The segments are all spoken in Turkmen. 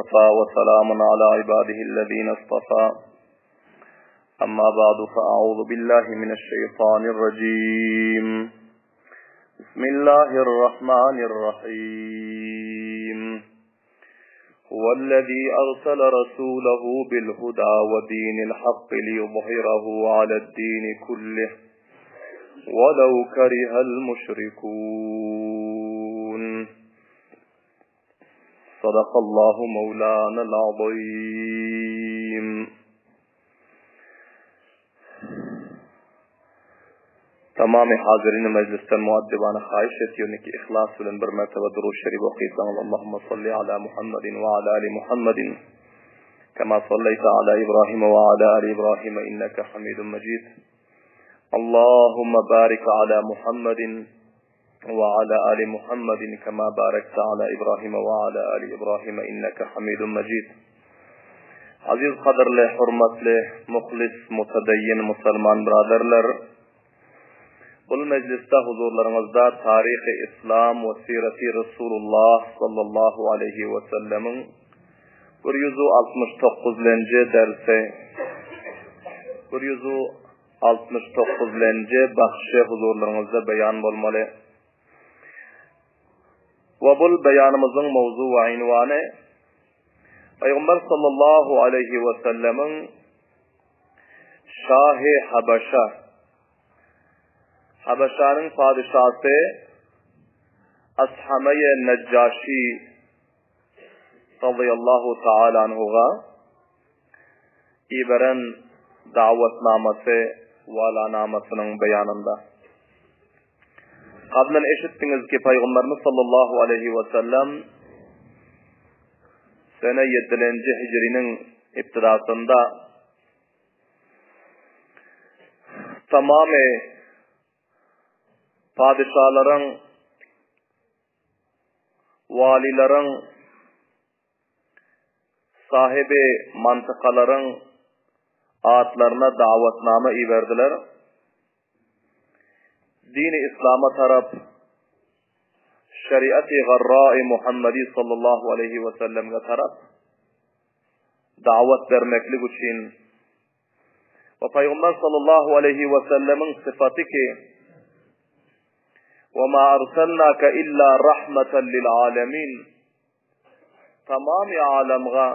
وكفى وسلام على عباده الذين اصطفى أما بعد فأعوذ بالله من الشيطان الرجيم بسم الله الرحمن الرحيم هو الذي أرسل رسوله بالهدى ودين الحق ليظهره على الدين كله ولو كره المشركون صدق الله مولانا العظيم Tamamy hazirini mejlisden muaddibana haýyş etýän ki ihlas bilen bir mertebe durud şerif okysaňyz Allahumma salli ala Muhammedin we ala ali Muhammedin kema sallayta ala Ibrahim we ala ali Ibrahim inneke Hamidun Mejid Allahumma barik ala Muhammedin we ala ali Muhammedin kema barakta ala Ibrahim we ala ali Ibrahim inneke Hamidun Mejid Aziz gadyrly, hormatly, muhlis, mutadayyin musulman braderler, bul mejlisde huzurlaryňyzda Taryhy Islam we Sireti Resulullah sallallahu aleýhi we sellemiň 169 lenji dersi, 169 lenji bahşy huzurlaryňyzda beýan bolmaly. We bul beýanymyzyň mowzu we ynwany Pygamber sallallahu aleýhi we sellemiň Şahy Habaşa Habaşanyň padyşasy Ashameýe Nejjaşi radiyallahu taala anhuga iberen dawetnamasy walanamasynyň beýanynda. Gablan eşitdiňiz ki, Pygamberimiz sallallahu aleýhi we sellem sene ýedilenji hijriniň ibtidasynda tamamy padyşalaryň, walileriň, sahibi mantykalaryň atlaryna dawetnama iberdiler. Dini islama tarap şeriaty garra'i Muhammedi sallallahu aleýhi we sellemge tarap dawat bermeklik üçin we Pygamber sallallahu aleýhi we sellemiň syfaty ki Wa ma arsalnaka illa rahmatan lil alamin Tamamy alamga,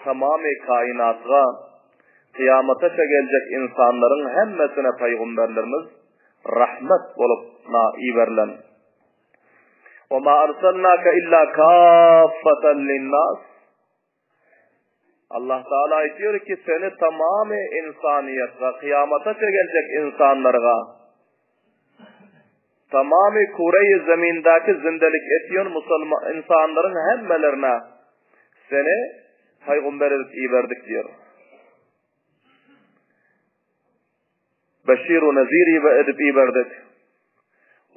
tamamy kainatga, kyýamataça geljek ynsanlaryň hemmesine pygamberlerimiz rahmet bolup na iberilen. Wa ma arsalnaka illa kaffatan linnas. Allah Taala aýtýar ki, seni tamamy ynsanyýetga, kyýamataça geljek ynsanlarga, tamamy kureýi zemindäki zindelik etýän musulman ynsanlaryň hemmelerine seni paýgamber edip iberdik diýär. Beşir we Nezir edip iberdik.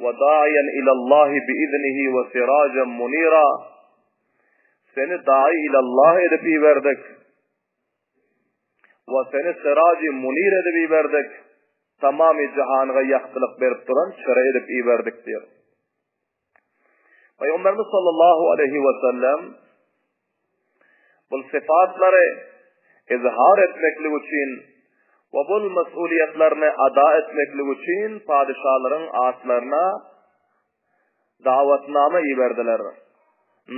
Wa da'iyan ilallahi biiznihi we sirajan munira. Seni da'i ilallah edip iberdik. We seni siraji munir edip iberdik. Tamamy jahanga ýagtylyk berip duran çyra edip iberdik diýär. Pygamberimiz sallallahu aleyhi we sellem bu sypatlary izhar etmeklik üçin we bu mesuliýetlerini ada etmeklik üçin padyşalaryň atlaryna dawatnama iberdiler.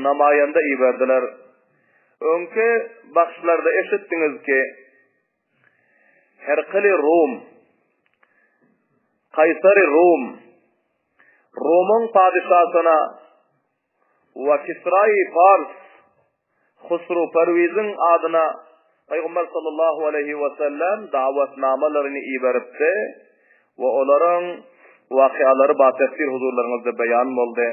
Namaýanda iberdiler. Öňki başlarda eşitdiňiz ki, Herkili Rum, Kaýsary Rum, Rumyň padyşasyna we Kisraýy Pars Husru Perwiziň adyna Pygamber sallallahu aleýhi we sellem dawatnamalaryny iberipdi we olaryň wakyalary batefsir huzurlaryňyzda beýan boldy.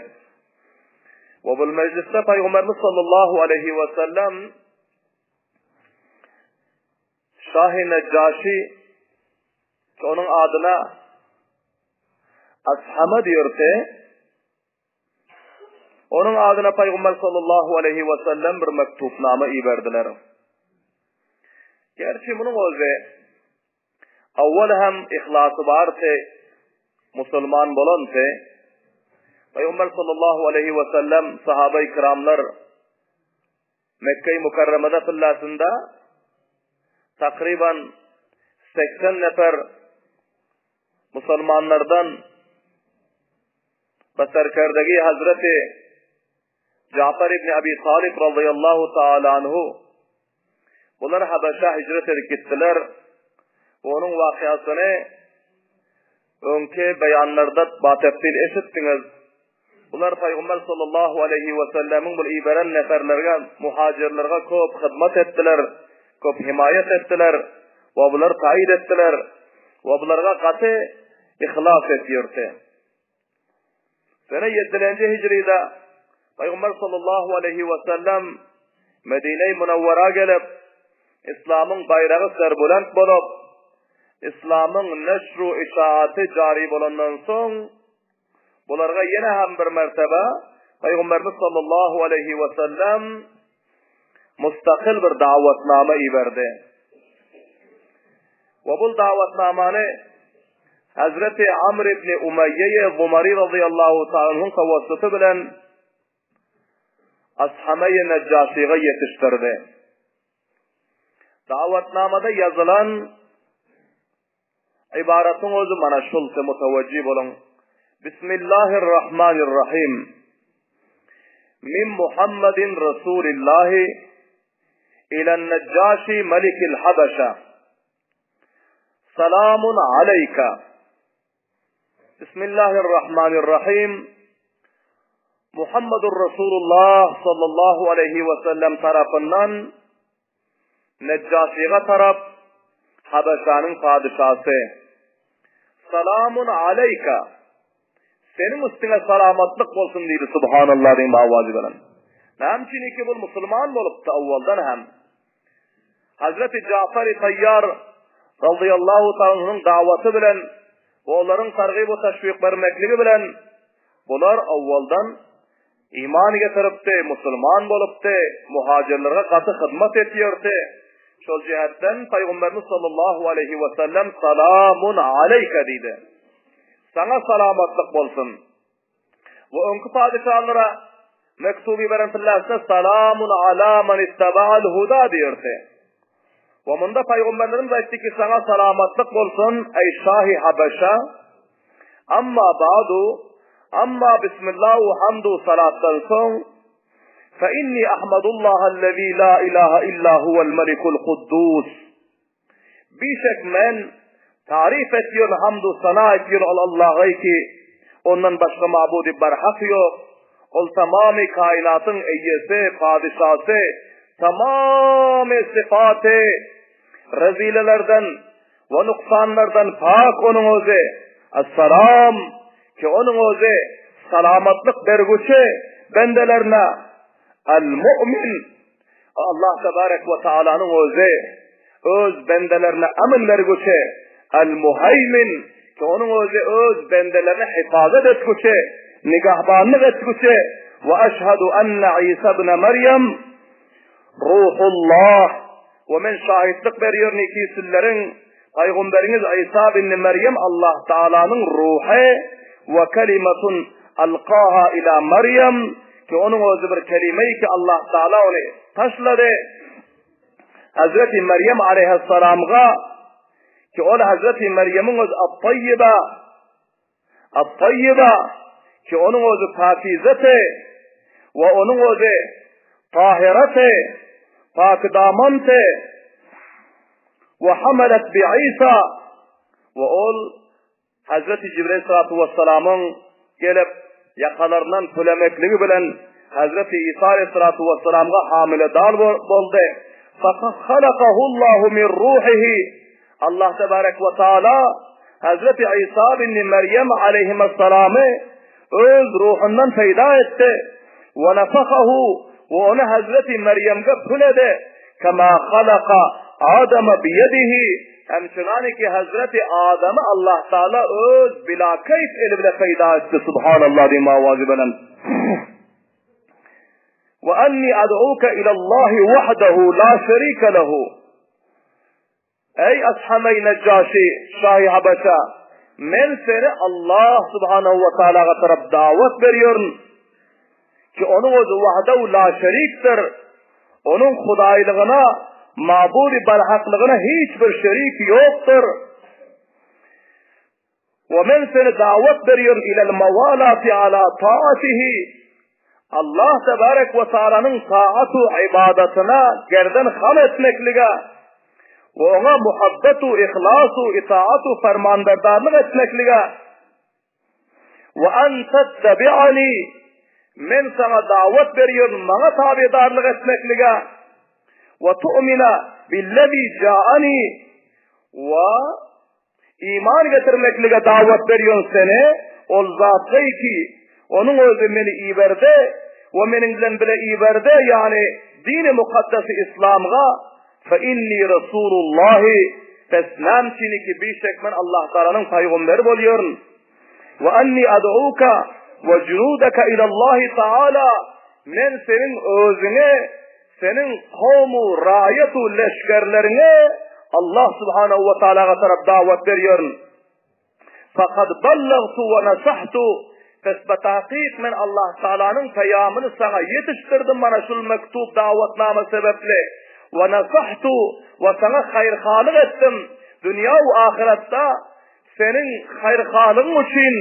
We bu mejlisde Pygamberimiz sallallahu aleýhi we sellem Şahy Nejjaşi onuň adyna Ashama diýerdi. Onuň adyna Pygamber sallallahu aleýhi we sellem bir mektubnama iberdiler. Gerçi munuň özi awwal hem ihlasy bardy, musulman bolandy. Pygamber sallallahu aleýhi we sellem sahaba-i kiramlar. Mekge-i Mukarramada pyllasynda takryban 80 nefer musulmanlardan be serkerdegi Hazreti Jafar ibn Abi Talib radıyallahu taala anhu bular Habeşa hicret edip gitdiler. Onuň wakyasyny öňki beýanlarda batefsil eşitdiňiz. Bular Pygamber sallallahu aleýhi we sellemiň bul iberen neferlerge, muhajirlerge köp hyzmat etdiler, köp himaýat etdiler we bular taýyt etdiler we bularga gaty yhlas etýärdi. Sene ýedilenji hijride Pygamber sallallahu aleýhi we sellem Medine-i Munawwara gelip, Islamyň baýragy serbulent bolup, Islamyň neşru işaaty jary bolandan soň, Bularga ýene hem bir mertebe Pygamberimiz sallallahu aleýhi we sellem mustakyl bir dawatnama iberdi. We bu dawatnamany Hazreti Amr ibn Umayye Zumari radıyallahu ta'ala tawassuty bilen Ashama-i Nejjaşyga ýetişdirdi. Dawatnamada ýazylan Ybaratyň özi mana şulsa mutawajjih boluň. Bismillahirrahmanirrahim. Min Muhammedin Rasulillahi ilen Neccaşi Melikil Habeşa. Salamun aleyka. Bismillahirrahmanirrahim. Muhammedur Rasulullah sallallahu aleyhi ve sellem tarapyndan Nejjaşyga tarap Habeşanyň padyşasy, Salamun aleýka! Seniň üstüňe salamatlyk bolsun diýdi, Subhanallah diýen owazy bilen. Näme üçin ki bul musulman bolupdy owaldan hem. Hazreti Jafar-y Taýýar radıyallahu ta'alanyň dawaty bilen we olaryň targyp we teşwik bermekligi bilen bular owaldan Iman getiripdi, musulman bolupdy, muhajirlere gaty hyzmat etýärdi. Şol jähetden Pygamberimiz sallallahu aleýhi we sellem Salamun aleýke diýdi. Saňa salamatlyk bolsun. We öňki padyşalara mektuby beren pillasda Salamun ala men ittaba'al huda diýerdi. We munda Pygamberimiz aýtdy ki, saňa salamatlyk bolsun, eý şahy Habeşa. Amma ba'du, amma bismillah we hamdu salatdan soň, fe inni ahmadullaha allazi la ilaha illa huwal malikul kuddus. Bişek men taryf etýän hamdu sana etýän ol Allaha ki, ondan başga mabudy barhak ýok. Ol tamamy kainatyň eýesi, padyşasy, tamamy sypaty rezilelerden we nuksanlardan pak onuň özi, As-Salam, ki onuň özi salamatlyk bergüçi bendelerine, Al-Mu'min, Allah tebarek we taalanyň özi öz bendelerine emn bergüçi, Al-Muhaýmin, ki onuň özi öz bendelerine hifazat etgüçi, nigahbanlyk etgüçi, we eşhedü enne Isa ibn Merýem Ruhullah, we men şahitlik berýärin ki sizleriň Pygamberiňiz Isa ibn Merýem Allah Taalanyň ruhy we kelimatun alkaha ila Merýem, ki onuň özi bir kelime ki Allah Taala ony taşlady Hazreti Merýem aleyhissalamga ki ol Hazreti Merýemiň öz at-taýyiba At-taýýiba, ki onuň özi pakizeti we onuň özi tahireti, pakydamanty, we hamalat bi Isa, we ol Hazreti Jibril salatu wessalamyň gelip ýakalaryndan pülemekligi bilen Hazreti Isa aleyhissalatu wessalamga hamiledar boldy. Fahalakahullahu min ruhihi Allah tebarek we taala Hazreti Isa bin Meryem aleyhissalamy öz ruhundan peýda etdi. We nafahahu we ony Hazreti Meryemge püledi. Kema halaka Adama biyedihi hem şunani ki Hazreti Adam'ı Allah Teala öz bila keyf eli bile peýda etdi. Subhanallah diýme awazy bilen. Ve enni ad'uka ila Allah wahdahu la şerike lehu. Eý Ashameý Nejjaşy, şahy Habeşa, men seni Allah subhanahu we taalaga tarap dawat berýärin ki, onuň özi wahdahu la şerikdir. Onuň Hudaýlygyna, Mabudy Barhaklygyna hiç bir şerik ýokdur. We men seni dawat berýärin ilel mawalati ala taatihi Allah tebarek we taalanyň taatu ybadatyna gerden ham etmeklige we oňa muhabbetu ihlasu itaatu fermanberdarlyk etmeklige we an tettebi'ani men saňa dawat berýärin maňa tabedarlyk etmeklige we tu'mina billezi ja'ani we Iman getirmeklige dawat berýän seni, ol zatlaý ki, Onuň Özi meni iberdi we meniň bilen bile iberdi, ýagny dini mukaddesi Islamga, fe inni Resulullahi, pes näme üçin ki bişek men Allah Tagalanyň pygomberi bolýaryn. We anni ad'uka we junudaka ilallahi taala, men seniň özüňi Seniň kowmu, raýatu, leşgerleriňi Allah subhanahu we taalaga tarap dawat berýärin. Fakad ballagtu we nasahtu, pes betakyk men Allah taalanyň peýamyny saňa ýetişdirdim mana şul mektub dawatnama sebepli. We nasahtu we saňa haýyrhalyk etdim dünýä we ahyretde seniň haýyrhalygyň üçin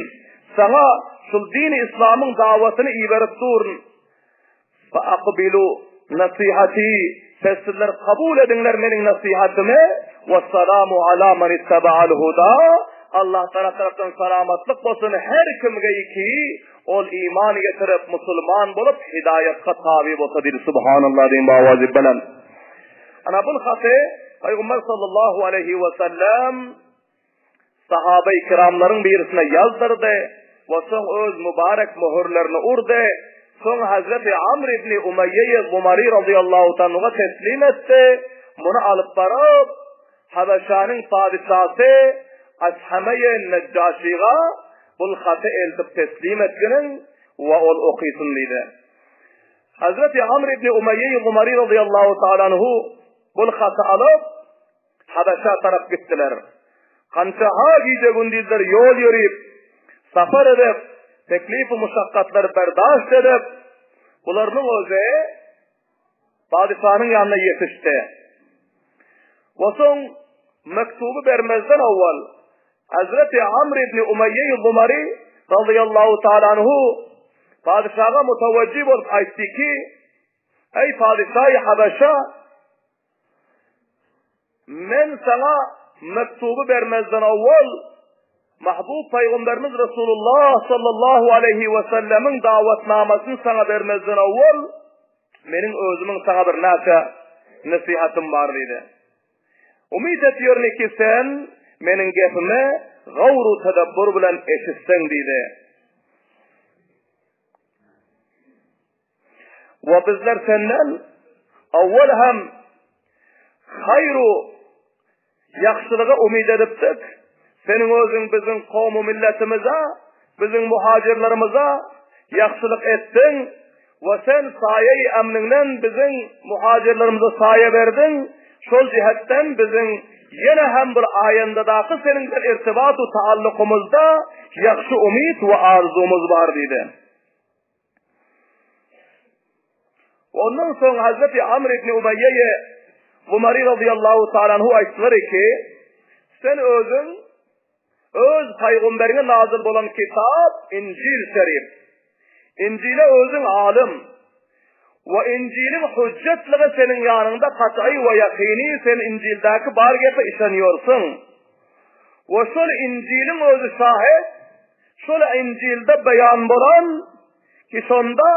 saňa şul dini islamyň dawatyny iberip durun. Fa akbilu nasihaty, Pes sizler kabul ediňler meniň nasihatymy, Wessalamu ala men ittebaal huda, Allah Tagala tarapdan salamatlyk bolsun her kimge ki, ol iman getirip, musulman bolup, hidaýatga taby bolsa diýdi. Subhanallah diýiň bu awazy belent. Ana bul haty Pygamber sallallahu aleýhi we sellem Sahabeýi kiramlaryň birisine ýazdyrdy we soň öz mübarek möhürlerini urdy. Soň Hezreti Amr ibn Umeýýeýi Gumary razyýallahu tanuga teslim etdi. Muny alyp baryp, Habeşanyň padyşasy Ashameýi Nejjaşyga bul haty eltip teslim etginiň we ol okysyn diýdi. Hezreti Amr ibn Umeýýeýi Gumary razyýallahu taala anhu bul haty alyp, Habeşa tarap gitdiler. Kança-ha gije-gündizler ýol ýörip, sapar edip, teklif-u muşakgatlary berdaşt edip, bularynyň özi padyşanyň ýanyna ýetişdi. We soň mektuby bermezden owal Hazreti Amr ibn Umeýýeý Gumary razyýallahu taala anhu padyşaga mutawajjih bolup aýtdy ki, Eý padyşaýy Habeşa, Men saňa mektuby bermezden owal, mahbub pygamberimiz Resulullah sallallahu aleýhi we sellemiň dawatnamasyny saňa bermezden owal, meniň özümiň saňa bir näçe nesihatym bar diýdi. Umyt etýärin ki sen meniň gepimi gawru tedebbur bilen eşitseň diýdi. We bizler senden awwal hem haýru ýagşylyga umyt edipdik. Seniň özüň biziň kowmy milletimize, biziň muhajirlerimize ýagşylyk etdiň we sen saýaýy emniňden biziň muhajirlerimize saýa berdiň. Şol jihetden biziň ýene hem bir aýandadaky seniň bilen irtibat-u taallukymyzda ýagşy umyt we arzuwymyz bar diýdi. Ondan soň Hazreti Amr ibn Umeýýeýe Gumary radiyallahu ta'ala anhu aýtdylar ki, sen özüň öz paýgamberiňe nazil bolan kitap Injil şerif. Injile özüň alym we Injiliň hüjjetligi seniň ýanyňda kat'y we ýakyny sen Injildäki bar gepe işanýorsyň. We şol Injiliň özi şahit Şol Injilde beýan bolan ki şonda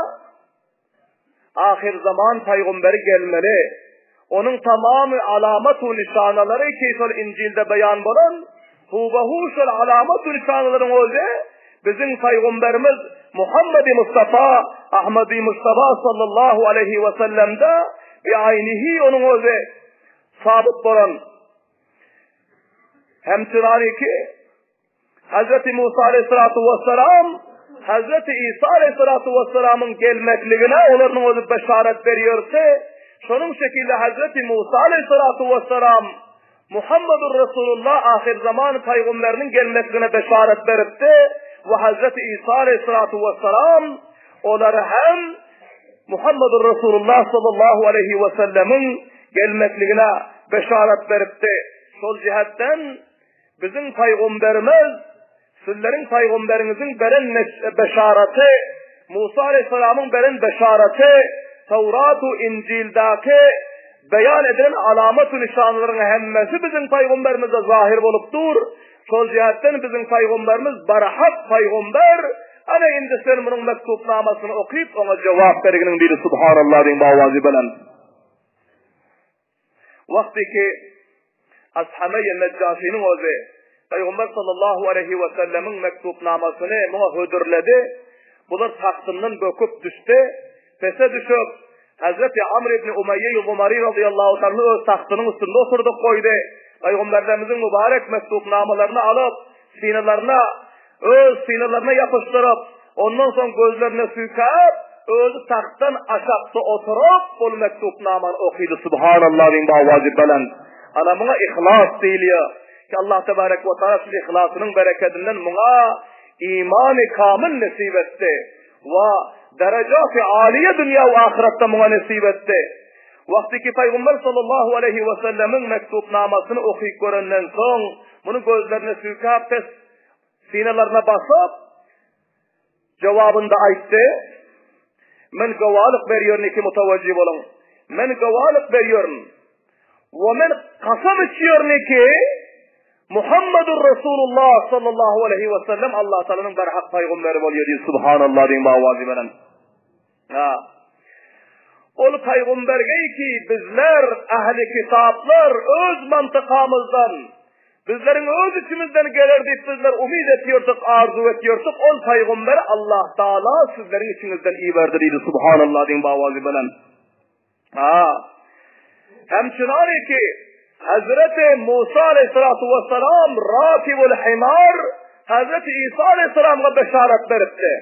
ahyrzaman pygamberi gelmeli. Onuň tamamy alamat we nyşanalary ki şol Injilde beýan bolan hubahu şol alamat we nyşanalaryň özi biziň pygamberimiz Muhammedi Mustafa Ahmedi Mustafa sallallahu aleyhi ve sellemde bi aýnihi onuň özi sabyt bolan. Hem ki Hazreti Musa aleyhissalatu vesselam Hazreti İsa aleyhissalatu vesselamyň gelmekligine olaryň özi beşaret berýärdi. Şonuň şekilde Hazreti Musa aleyhissalatu vesselam Muhammedur Resulullah ahir zaman pygamberiniň gelmekligine beşaret beripdi we Hazreti İsa aleyhissalatu vesselam olary hem. Muhammedur Resulullah sallallahu aleýhi we sellemiň gelmekligine beşarat beripdi. Şol jähetden biziň paýgamberimiz sizleriň paýgamberiňiziň beren beşaraty, Musa aleýhissalamyň beren beşaraty, Tawrat we Injildäki beýan edilen alamat we nyşanlaryň hemmesi biziň paýgamberimizde zahir bolup dur. Şol jähetden biziň paýgamberimiz barhak paýgamber. Ana indi sen munuň mektupnamasyny okyp oňa jogap berginiň diýdi Subhanallah diýiň bawazy bilen. Wagty ki Ashameýe Nejjaşynyň özi Pygamber sallallahu aleýhi we sellemiň mektupnamasyny muňa hödürledi. Bular tagtyndan böküp düşdi. Pese düşüp, Hazreti Amr ibn Umeýýe Gumary razyýallahu anhu öz tagtynyň üstünde oturdyp goýdy. Pygamberlerimiziň mübarek mektupnamalaryny alyp, synalaryna öz synalaryna ýapyşdyryp, ondan soň gözlerine süýkäp, özi tagtdan aşakda oturyp, ol mektupnamany okydy. Subhanallah diýiň bawazy belent. Ana muňa yhlas diýilýär. Ki Allah tebarek we taala şu yhlasynyň berekedinden muňa imany kamyl nesip etdi. We derejaty aliýe dünýä we ahyretde muňa nesip etdi. Wagty ki Pygamber sallallahu aleýhi we sellemiň mektupnamasyny okyp görenden soň, muny gözlerine süýkäp pes synalaryna basyp, jogabynda aýtdy, Men gowalyk berýärin ki mutawajjih boluň. Men gowalyk berýärin. We men kasam içýärin ki Muhammedur Resulullah sallallahu aleýhi we sellem Allah Taalanyň berhak pygamberi bolýar diýip subhanallah diýiň bawazy bilen. Ha. Ol pygamberge ki bizler ähli kitaplar öz mantykamyzdan bizleriň öz içimizden geler diýip bizler umyt etýärdik, arzuw etýärdik. Ol pygamberi Allah Taala sizleriň içiňizden iberdi diýdi subhanallah diýiň bawazy bilen. Ha. Hemçinani ki Hazreti Musa aleyhissalatu vesselam rakibul himar Hazreti İsa aleyhisselam'a beşaret beripdi.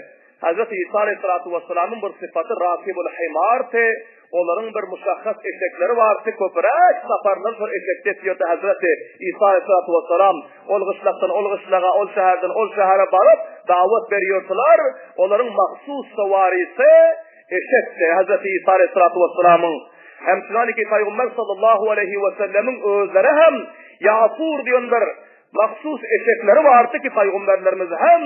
Hazreti İsa aleyhissalatu vesselam'ın bir sypaty rakibul himardy. Olaryň bir muşahhas eşekleri bardy, köpräk saparlar şol eşekde etýärdi Hazreti İsa aleyhissalatu vesselam. Ol gyşlakdan ol gyşlaga, ol şäherden ol şähere baryp dawat berýärdiler. Olaryň mahsus sawarysy Eşekdi. Hezreti Isa aleyhissalatu vesselamyň hem şunaliki Pygamber sallallahu aleyhi ve sellemiň özleri hem Ýasur diýen bir mahsus eşekleri bardy ki pygamberlerimiz hem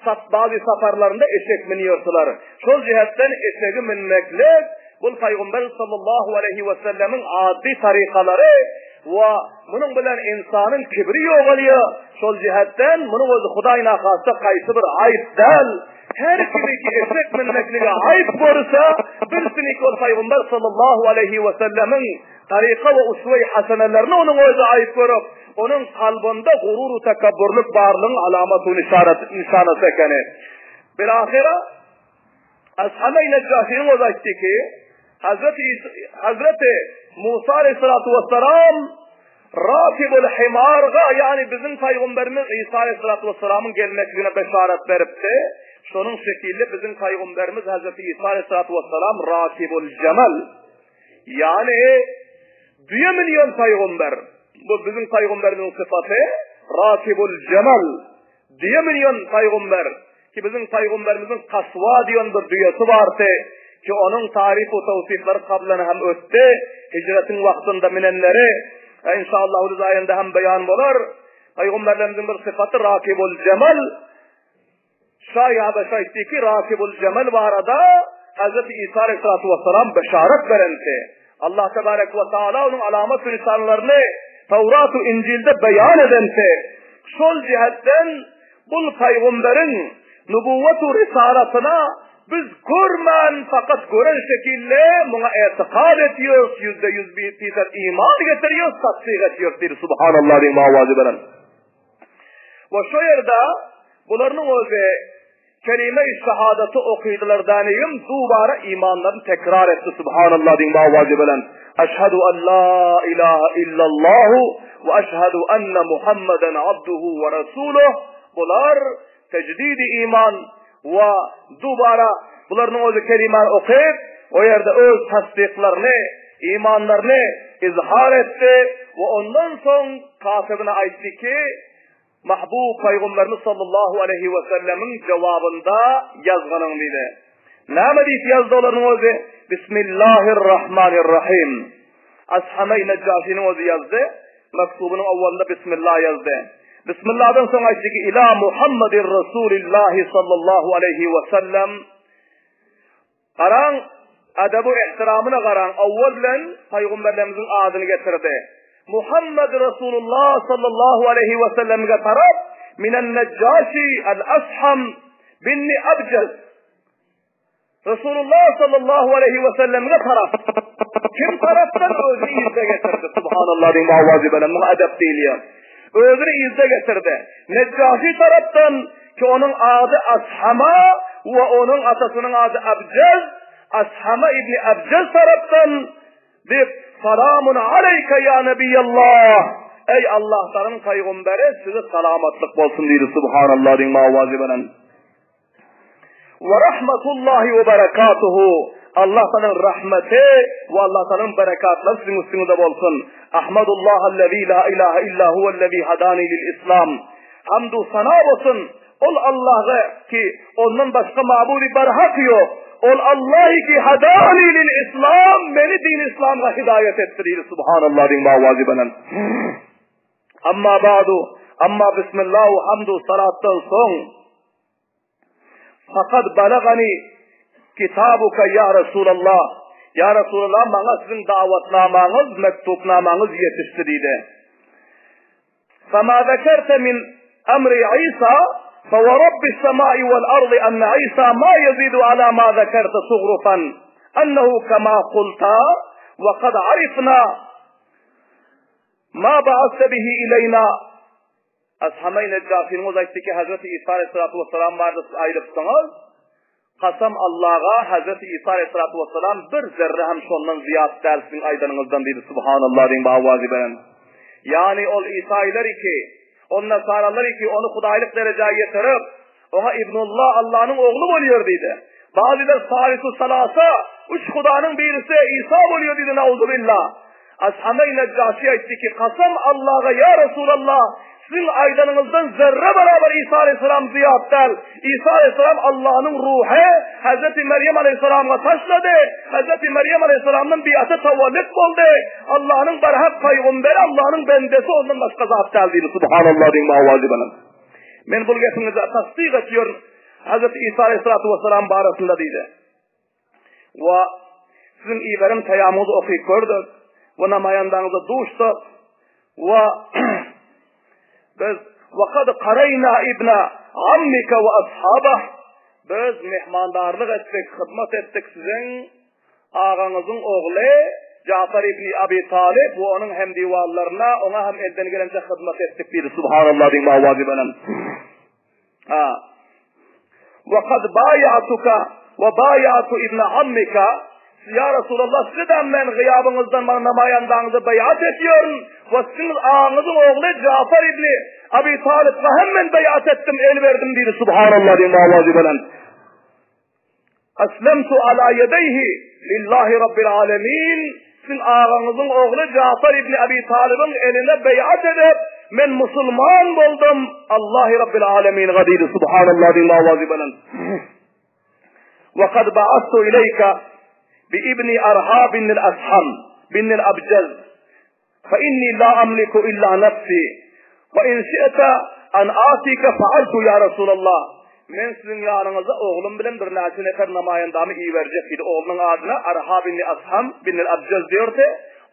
sat bazy saparlarynda eşek münýärdiler. Şol jihetden eşegi münmeklik bul Pygamber sallallahu aleyhi ve sellemiň ady tarykalary we munuň bilen insanyň kibri ýogalýar. Şol jihetden munuň özi Hudaý nahasta gaýsy bir aýyp däl. Her kimi ki eşek münmekligi aýyp görse, bilsin ki ol Pygamber sallallahu aleýhi we sellemiň taryka we uswe-i hasenelerini onuň özi aýyp görüp, onuň kalbynda gurur we tekebburlyk barlygyň alamaty nyşanasy ekeni. Bilahyra Ashabe-i Nejjaşynyň özi aýtdy ki, Hazreti Hazreti Musa aleyhissalatu vesselam Rakibul Himarga, ýagny biziň pygamberimiz Isa aleyhissalatu vesselamyň gelmekligine beşaret beripdi. Şonuň şekilli biziň pygamberimiz Hazreti Isa aleyhissalatu vesselam Rakibul Jemal, ýagny düýe münýän pygamber. Bu biziň pygamberimiziň sypaty Rakibul Jemal. Düýe münýän pygamber, ki biziň pygamberimiziň Kaswa diýen bir düýesi bardy, ki onuň taryf we tawsyflary kablan hem ötdi, hijretiň wagtynda minenleri, inşallah biz aýynda hem beýan bolar. Pygamberlerimiziň bir sypaty Rakibul Jemal, Şaý Habeşi aýtdy ki, Rakibul Jemal barada Hazreti Isa aleyhissalatu vesselam beşaret berenti. Allah tebarek we taala onuň alamat we nyşanlaryny Tawrat we Injilde beýan edenti. Şol jihetden bul pygamberiň nubuwwat we risalatyna biz görmän fakat gören şekilde muňa etikad etýäris, 100% fisad iman getirýäris, tassyk etýäris diýdi. Subhanallah diýen owazy bilen. We şo ýerde bularynyň özi kelime-i şahadaty okydylar danigim dubara imanlaryny tekrar etdi Subhanallah diýen owazy bilen Eşhedü en la ilahe illallahu we eşhedü enne Muhammeden abduhu we resuluh bular tejdidi iman we dubara bularynyň özi kelimany okyp o ýerde öz tassyklaryny imanlaryny izhar etdi we ondan soň katybyna aýtdy ki Mahbub Pygamberimiz sallallahu aleýhi we sellemiň jogabynda ýazganyň diýdi. Näme diýip ýazdy olaryň özi? Bismillahirrahmanirrahim. Ashameý Nejjaşynyň özi ýazdy. Mektubynyň owalynda Bismillah ýazdy. Bismillahdan soň aýtdy ki, Ila Muhammedir Rasulillahi sallallahu aleýhi we sellem. Garaň, edebu ehtiramyna garaň, owwal bilen paýgamberlerimiziň adyny getirdi. Muhammed Resulullah sallallahu aleýhi we sellemge tarap minen Nejjaşi el-Asham binni Abjaz. Resulullah sallallahu aleýhi we sellemge tarap kim tarapdan özüni yzda getirdi. Subhanallah diýip awazy bilen muňa edep diýilýär. Özüni yzda getirdi. Nejjaşi tarapdan ki onuň ady Ashama we onuň atasynyň ady Abjaz, Ashama ibni Abjaz tarapdan diýip, Salamun aleýke ýa Nebiýallah! Eý Allahtanyň pygamberi, size salamatlyk bolsun diýdi. Subhanallah diýip awazy bilen. We rahmetullahi we berekatuhu. Allah Taalanyň rahmeti we Allah Taalanyň berekatlary siziň üstüňizde bolsun. Ahmadullah allazi la ilaha illa huwallazi hadani lil islam. Hamdu sana bolsun ol Allaha ki ondan başga mabudy barhak ýok. Ol Allah ki hadani lil islam meni din islamga hidaýat etdi diýdi. Subhanallah diýip awazy bilen. Amma ba'du, amma bismillah we hamdu salatdan soň Fakat balagani kitabuka ya Resulallah. Ya Resulallah maňa siziň dawatnamaňyz, mektubnamaňyz ýetişdi diýdi. Fama zekerte min emri Isa fe ve rabbis semai vel ardy enne Isa ma yezidu ala ma zekerte sugrufan ennehu kema kulta ve kad arifna Ma ba'aste bihi ileýna Ashameý Nejjaşynyň özi aýtdy ki, Hezreti Isa aleýhissalatu wessalam barada siz aýdypsyňyz. Kasam Allaga, Hezreti Isa aleýhissalatu wessalam bir zerre hem şondan zyýat däl siziň aýdanyňyzdan diýdi. Subhanallah diýiň bu awazy bilen. Ýagny ol isaýylar ki, ol nasaralar ki, ony hudaýlyk derejä ýetirip, oňa Ibnullah, Allanyň ogly bolýar diýdi. Bazylar salisu salasa, üç hudanyň birisi Isa bolýar diýdi, nauzubillah. Ashameý Nejjaşy aýtdy ki, Kasam Allaga, ýa Resulallah, siziň aýdanyňyzdan zerre barabar Isa aleýhissalam zyýat däl. Isa aleýhissalam Allanyň ruhy Hezreti Merýem aleýhissalamga taşlady. Hezreti Merýem aleýhissalamdan biata tawallyt boldy. Allanyň barhak pygamberi, Allanyň bendesi, ondan başga zat däl diýdi. Subhanallah diýiň awazy bilen. Men bul gepiňizi tassyk etýärin. Hezreti Isa aleýhissalatu wessalam barasynda diýdi. We siziň iberen peýamyňyzy okyp gördük we namaýandaňyza duşduk we biz we kad karaýna ibna ammika we ashabah biz mehmandarlyk etdik, hyzmat etdik siziň agaňyzyň ogly Jafar ibn Abi Talib we onuň hemdiwanlaryna, oňa hem elden gelençe hyzmat etdik diýdi. Subhanallah diýip awazy bilen. Ha. Wa kad baýatuka we baýatu ibn ammika Ya Resulallah size men gyýabyňyzdan maňa namaýandaňyza beýat edýärin we siziň agaňyzyň ogly Jafar ibn Abi Talypga hem men beýat etdim, el berdim diýdi. Subhanallah diýip awazy bilen. Aslamtu ala ýedeýhi lillahi rabbil alemin Siziň agaňyzyň ogly Jafar ibn Abi Talybyň eline beýat edip, men musulman boldum, Allahi rabbil aleminga diýdi. Subhanallah diýiň awazy belent. Wa kad ba'astu ileýka bi ibni Arha bin al-Asham bin al-Abjaz Fa inni la amliku illa nafsi wa in şi'te an atika fa'altu ya Resulallah. Men siziň ýanyňyza oglum bilen birnäçe nefer namaýandamy iberjek diýdi. Oglunyň adyna Arha bin Asham bin Abjaz diýerdi.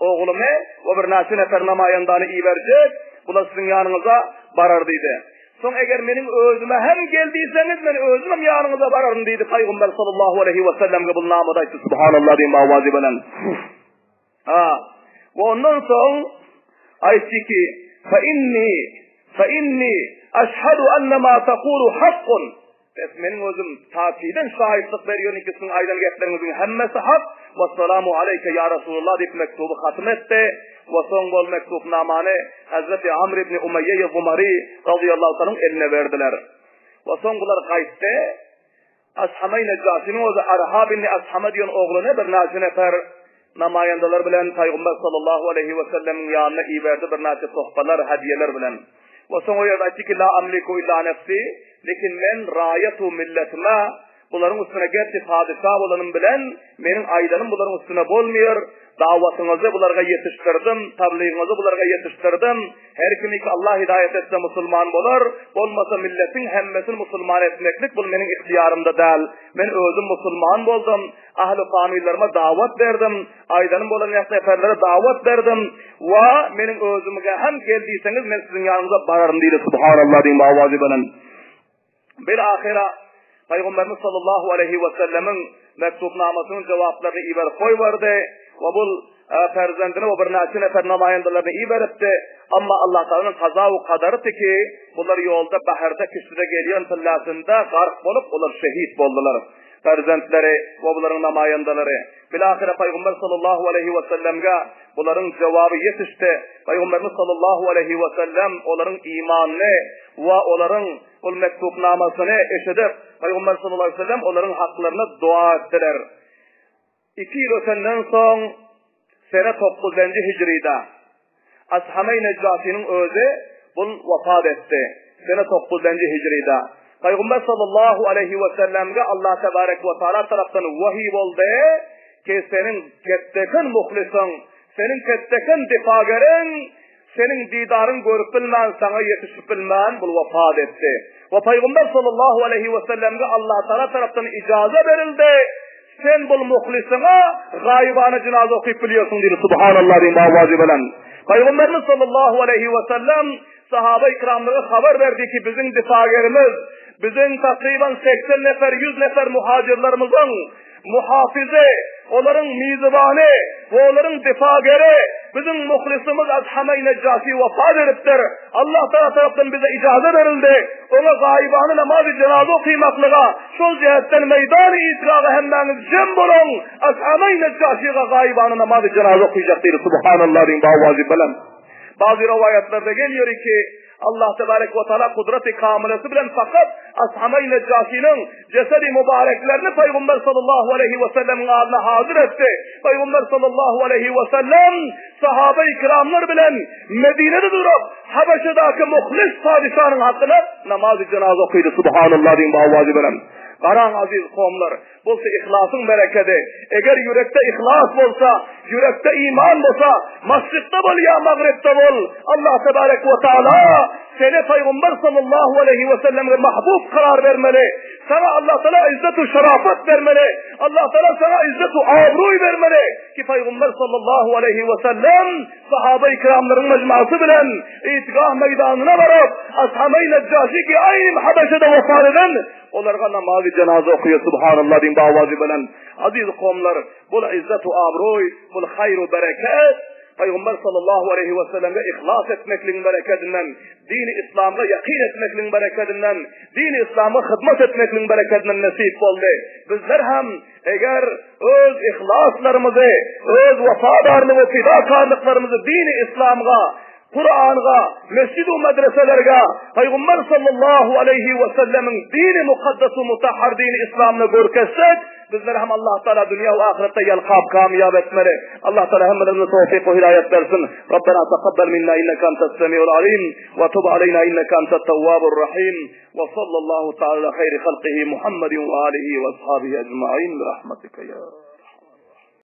Oglumy we birnäçe nefer namaýandany iberjek. Bular siziň ýanyňyza barar diýdi. Soň eger meniň özüme hem gel diýseňiz, men özüm hem ýanyňyza bararyn diýdi. Pygamber sallallahu aleýhi we sellemge bu namada aýtdy. Subhanallah diýen awazy bilen. Ha, we ondan soň aýtdy ki, fa inni, fa inni aşhadu anna ma taqulu hakkun. Bes meniň özüm takydan şaýatlyk berýän ki, siziň aýdan gepleriňiziň hemmesi hak. We salamu aleýke ýa Resulullah diýip mektuby hatym etdi. We soň bol mektubnamany Hazreti Amr ibn Umeýýe Gumary radiyallahu anhuň eline berdiler. We soň bular gaýtdy. Ashameý Nejjaşynyň özi Arha bin Ashama diýen ogluny birnäçe nefer namaýandalar bilen Pygamber sallallahu aleýhi we sellemiň ýanyna iberdi birnäçe tohfalar, hediýeler bilen. We soň o ýerde aýtdy ki, La amliku illa nefsi, lekin men raýatu milletime. Bularyň üstüne gerçi padyşa bolanym bilen, meniň aýdanym bularyň üstüne bolmaýar. Dawatyňyzy bularga ýetişdirdim, tabligyňyzy bularga ýetişdirdim. Her kimiki Allah hidaýat etse musulman bolar, bolmasa milletiň hemmesini musulman etmeklik bul meniň ygtyýarymda däl. Men özüm musulman boldum, ahli famillerime dawat berdim, aýdanym bolan ýak neferlere dawat berdim we meniň özümge hem gel diýseňiz men siziň ýanyňyza bararyn diýdi. Subhanallah diýiň owazy bilen. Bil-ahyra Pygamberimiz sallallahu aleýhi we sellemiň mektubnamasynyň jogaplaryny iberip goýberdi we bul perzendini we birnäçe nefer namaýandalaryny iberipdi. Amma Allah Tagalanyň kaza we kadarydy ki, bular ýolda baharda kişide gelýän pillasynda gark bolup, olar şehit boldular. Perzentleri we bularyň namaýandalary. Bil-ahyra Pygamber sallallahu aleýhi we sellemge bularyň jogaby ýetişdi. Pygamberimiz sallallahu aleýhi we sellem olaryň imanyny we olaryň Ol mektubnamasyny eşidip, Pygamber sallallahu aleýhi we sellem olaryň haklaryna doga etdiler. Iki ýyl ötenden soň, sene dokuzynjy hijrida, Ashameý Nejjaşynyň özi bul wafat etdi. Sene dokuzynjy hijrida. Pygamber sallallahu aleýhi we sellemge Allah tebarek we taala tarapdan wahiý boldy ki, seniň ketdeken muhlysyň, seniň ketdeken difageriň Seniň didaryň görüp bilmän, saňa ýetişip bilmän bul wepat etdi. We Pygamber sallallahu aleýhi we sellemge Allah Tagala tarapdan ijaza berildi, Sen bul muhlysyňa gaýybana jynaza okyp bilýärsiň diýdi. Subhanallah diýiň owazy bilen. Pygamberimiz sallallahu aleýhi we sellem sahaba ikramlara habar berdi ki, biziň difagerimiz, biziň takryban 80 nefer, 100 nefer muhajirlerimiziň Muhafyzy, olaryň mizibany we olaryň difageri, biziň muhlysymyz Ashameý Nejjaşy wepat edipdir. Allah Tagala tarapdan bize ijaza berildi, oňa gaýybana namazy jenaza okymaklyga, şol jähetden meýdany itgaga hemmäňiz jem boluň, Ashameý Nejjaşyga gaýybana namazy jenaza okyjak diýdi. Subhanallah diýiň bawazy bilen. Bazy rowaýatlarda gelýär ki, Allah tebarek we taala kudraty kamylesi bilen fakat Ashama-i Nejjaşynyň jesedi mübareklerini Pygamber sallallahu aleýhi we sellemiň alyna hazyr etdi. Pygamber sallallahu aleýhi we sellem sahaba-i kiramlar bilen Medinede durup Habeşedäki muhlis padyşanyň hakyna namazy jenaza okydy. Subhanallah diýiň bu owazy bilen. Garaň aziz kowumlar, Bolsa yhlasyň berekedi. Eger ýürekde yhlas bolsa, ýürekde iman bolsa, maşrykda bol ýa magrybda bol, Allah tebarek we taala seni Pygamber sallallahu aleýhi we sellemge mahbub karar bermeli. Saňa Allah taala izzet we şerafet bermeli. Allah taala saňa izzet we abroý bermeli ki Pygamber sallallahu aleýhi we sellem sahaba ikramlaryň mejmuasy bilen Idgah meýdanyna baryp, Ashabeý Nejjaşi ki aýny Habeşede wefat eden Olarga namazy jenaza okaýar subhanallah diýiň bawazy bilen. Aziz kowumlar, bul izzet we abroý, bul haýr we bereket Pygamber sallallahu aleýhi we sellemge yhlas etmekligiň berekedinden, dini islamga ýakyn etmekligiň berekedinden, dini islamga hyzmat etmekligiň berekedinden nesip boldy. Bizler hem eger öz yhlaslarymyzy, öz wepadarlyk we fidakarlyklarymyzy dini islamga Kur'an'a, mescid-u medreselerge, Peygamber sallallahu aleyhi ve sellemiň dini mukaddes-u mutahhar dini İslamyna görkezsek, bizleri hem Allah Teala dünýä we ahyretde ýalkap kamyýap etmeli. Allah Teala hemmelerimize towfik we hidaýat bersin. Rabbena takabbal minna inneke entes semiul alim we tub aleyna inneke entet tewwabur rahim. Ve sallallahu taala ala hayri halqihi Muhammedin ve alihi ve ashabihi ecmaîn bi rahmetike ya.